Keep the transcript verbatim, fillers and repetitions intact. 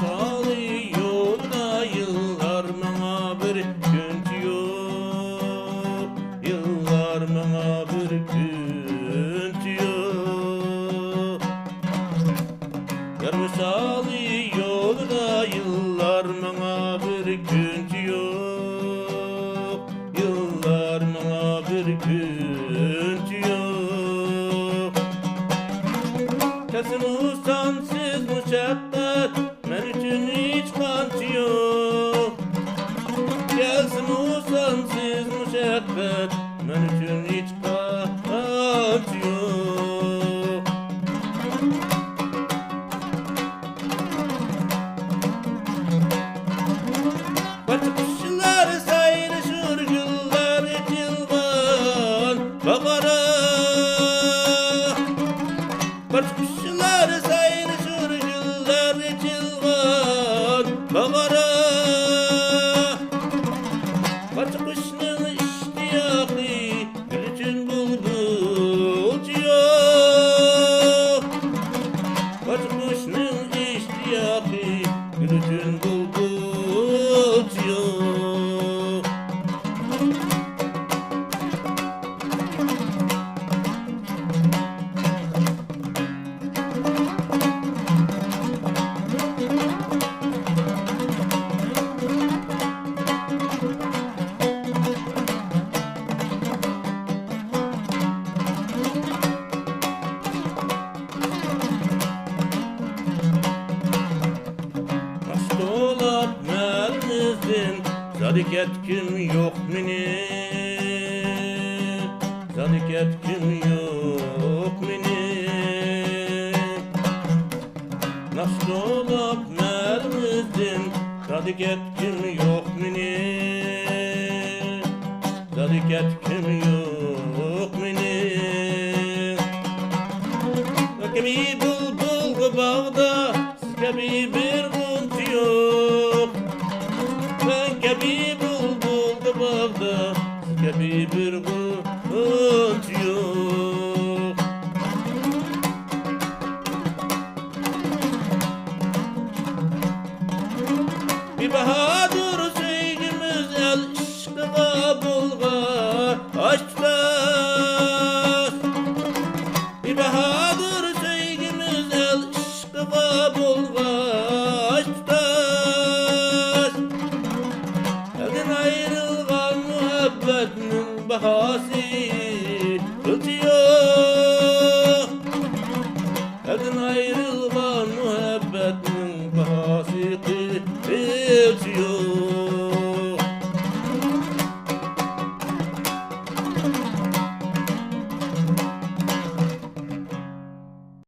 سالى يولىدا يىللار ماڭا بىر كۈنچە يوق، يىللار ماڭا بىر كۈنچە يوق. يار ۋىسالى يولىدا يىللار ماڭا بىر كۈنچە يوق، يىللار ماڭا بىر كۈنچە يوق. كەلسىمۇ سانسىز مۇشەققەت، مەن ئۈچۈن ھېچقانچە يوق. كەلسىمۇ سانسىز مۇشەققەت، مەن ئۈچۈن ھېچقانچە يوق. بارچە قۇشلار سايرىشۇر گۈللەر ئېچىلغان باغارا. بارچە قۇشلار سايرىشۇر گۈللەر ئېچىلغان باغارا. بارچە قۇشنىڭ ئىشتىياقى گۈل ئۈچۈن بۇلبۇلچە يوق. بارچە قۇشنىڭ ئىشتىياقى گۈل ئۈچۈن بۇلبۇلچە يوق. ئاشتولاپ مەلىمىزدىن زادى كەتكۈم يوق مېنى، زادى كەتكۈم يوق مېنى. ناخشا توۋلاپ مەلىمىزدىن، زادى كەتكۈم يوق مېنى، زادى كەتكۈم يوق مېنى. كەبى بۇلبۇلغا باغدا، سىز كەبى بىر غۇنچە يوق. مەن كەبى بۇلبۇلغا باغدا، سىز كەبى بىر غۇنچە يوق. بىباھادۇر سۆيگۈمىز ئەل ئىشقىغا بولغاچ تۇتاش. بىباھادۇر سۆيگۈمىز ئەل ئىشقىغا بولغاچ تۇتاش. ئەلدىن ئايرىلغان مۇھەببەتنىڭ باھاسى قىلچە يوق. ئەلدىن ئايرىلغان مۇھەببەتنىڭ باھاسى قىلچە يوق.